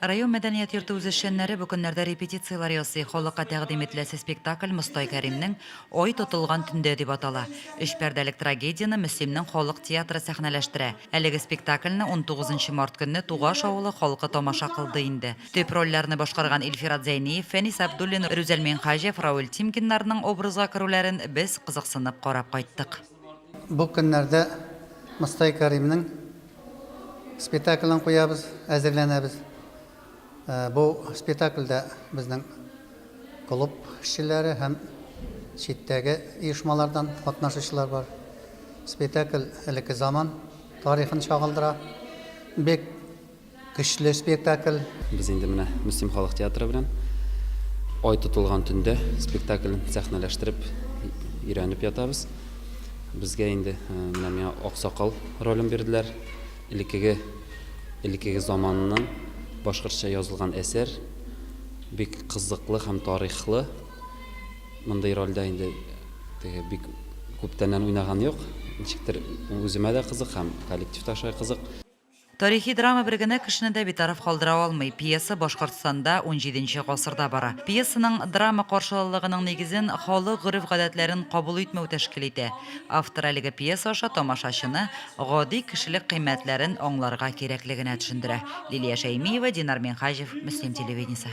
Район мәдәният йорты үзешчәннәре бу көннәрдә репетицияләр ясый. Халыкка тәкъдим ителәсе спектакль Мостай Кәримнең Ай тотылган төндә дип атала. Өч пәрдәлек трагедияне Мөслимнең халык театры сәхнәләштерә. Әлеге спектакльне 19 март көнне Тугаш авылы халкы тамаша кылды инде. Төп рольләрне башкарган Илфират Зәйниев, Фәнис Абдуллин, Рүзәл Минһаҗев, Рауил Тимкиннарның образга керүләрен без кызыксынып карап кайттык. Бу көннәрдә Мостай Кәримнең спектаклен куябыз, әзерләнәбез. Бу спектакльдә безнең клуб эшчеләре һәм читтәге оешмалардан катнашучылар бар. Спектакль элекке заман тарихын чагылдыра. Бик Көчле спектакль. Без инде менә Мөслим халык театры белән Ай тотылган төндә спектаклен сәхнәләштереп өйрәнеп ятабыз. Безгә инде менә миңа Аксакал ролен бирделәр. Элеккеге элеккеге заманнан башкортча язылган әсәр бик кызыклы һәм тарихлы. Мондый рольдә инде теге бик күптәннән уйнаган юк. Ничектер үземә дә кызык һәм коллективта шулай кызык. Тарихи драма бер генә кешене дә битараф калдыра алмый. Пьеса Башкортстанда унҗиденче гасырда бара. Пьесаның драма каршылылыгының нигезен халык гореф-гадәтләрен кабул итмәү тәшкил итә. Автор әлеге пьеса аша тамашачыны гади кешелек кыйммәтләрен аңларга кирәклегенә төшендерә. Лилия Шәймиева, Динар Минһаҗев, Мөслим телевидениесе.